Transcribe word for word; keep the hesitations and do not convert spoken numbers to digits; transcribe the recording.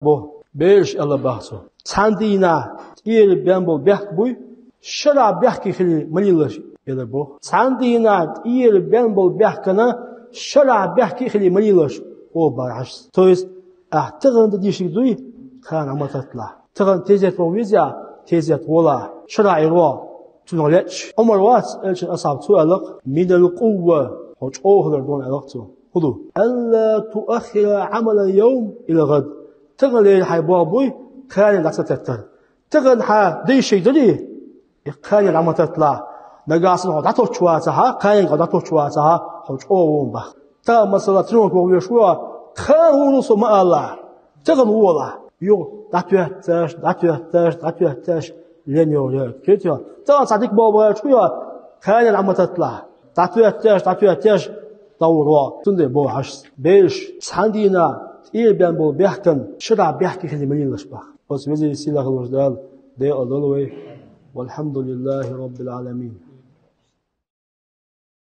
бо. Бераш, аьлла бах цо, цхьан дийнахьа тӀера бен болу бехк буй, шарахь бехке хили ма лелаш, аьлла бо. Цхьан дийнахьа тӀера бен болу бехкана шарахь бехке хили ма лелаш, о бархьаш. То есть, ахь тахана дан дийшиг дуй, кхана Ӏамататла. Тахана тезет вогӀу веза, тезет вола, шарахь эр вогӀу. Цунах лечча, Ӏумар вац, элчан асхьаб, цо аьлла-кх: «Минал къувва», хьо чӀогӀа хилар ду аьлла-кх цо. ХӀун ду? «Алла туаххира Ӏамала йовм ила гӀад». Тахана лерина хьайн болх буй, кхане дӀа ца теттар. Тахана хьан дийшиг дарий, и кхане Ӏамататла. Нагахь санна хьо дӀатоттуш вацахьа, кхане хьо дӀатоттуш вацахьа, хьо чӀогӀа вон бах. Тахана, масала, тренировка вогӀуш ву, кхана вон со ма алла. Тахана вола. Юха дӀатоьтташ, дӀатоьтташ, дӀатоьтташ, лен йогӀу яра. Кхетий хьо? Тахана цхьа дика болх бахьаш ву, кхане Ӏамататла. ДӀатоьтташ, дӀатоьтташ, дӀавур вогӀу. Цундела боху хьаьжас. Бераш, цхьан дийнахьа тӀера бен болу бехкана шарахь бехке хили ма лелаш бах. Оцу везачу сийлахь волчу Дала декъала дойла вай. Валхьамдулиллахи Роббил Ӏаламин.